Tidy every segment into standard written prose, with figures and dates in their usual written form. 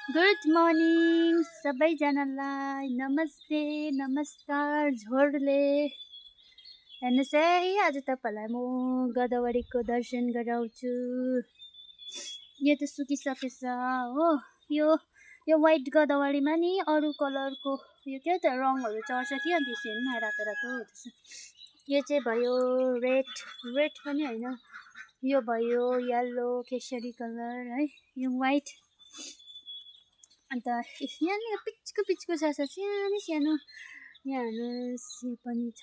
Good morning सबैजनालाई नमस्ते नमस्कार झोरले हेर्नुहोस् है आज तपाईँलाई म गोदावरीको दर्शन गराउँछु। यो त सुकिसकेछ हो। यो वाइट गोदावरीमा नि अरू कलरको यो के त रङहरू चढ्छ कि अन्त यसो हेर्नु न रातो रातो हुँदैछ। यो चाहिँ भयो रेड पनि होइन, यो भयो येल्लो केसरी कलर है, यो वाइट। अन्त यहाँनिर पिच्को छ सानो सानो, यहाँ हेर्नुहोस् यो पनि छ,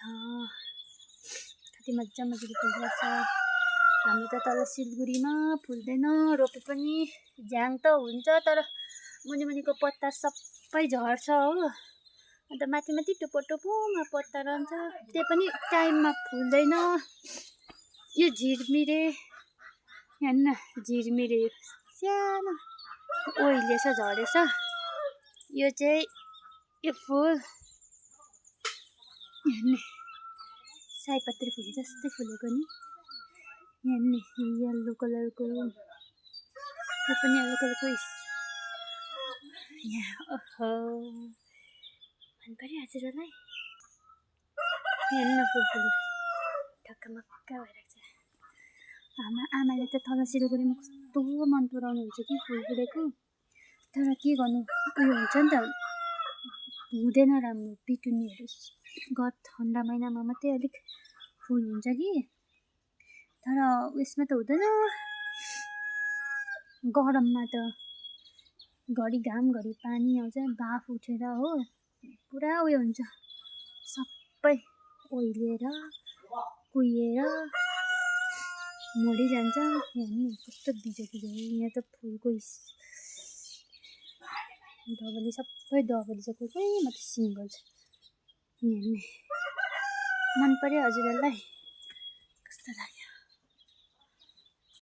कति मजाले फुलिरहेको छ। हाम्रो त तल सिलगढीमा फुल्दैन, रोपे पनि झ्याङ त हुन्छ तर मुनिको पत्ता सबै झर्छ हो। अन्त माथि टुप्पोमा पत्ता रहन्छ, त्यो पनि टाइममा फुल्दैन। यो झिरमिरे हेर्नु न, झिरमिरे सानो ओइलिएछ झरेछ। यो चाहिँ यो फुल हेर्ने सयपत्री फुल जस्तै फुलेको नि, हेर्ने येल्लो कलरको, यो पनि येल्लो कलरको। यहाँ ओहो मन पर्यो हजुरलाई, हेर्नु फुल ढकमक्क भइरहेको छ। आमाले त तल सिलगढीमा कस्तो मन पराउनुहुन्छ कि फुल फुलेको, तर के गर्नु उयो हुन्छ नि त, हुँदैन राम्रो। पिटुनीहरू ठन्डा महिनामा मात्रै अलिक फुल हुन्छ कि, तर उयसमा त हुँदैन। गरममा त घरि घाम घरि पानी आउँछ, बाफ उठेर हो पुरा उयो हुन्छ, सबै ओइलिएर कुहिएर मरिजान्छ। हेर्नु कस्तो बिजोको यहाँ त फुलको डबली सबै डबली छ, कोही मात्रै सिङ्गल छ। हेर्ने मन पर्यो हजुरहरूलाई, कस्तो लाग्यो?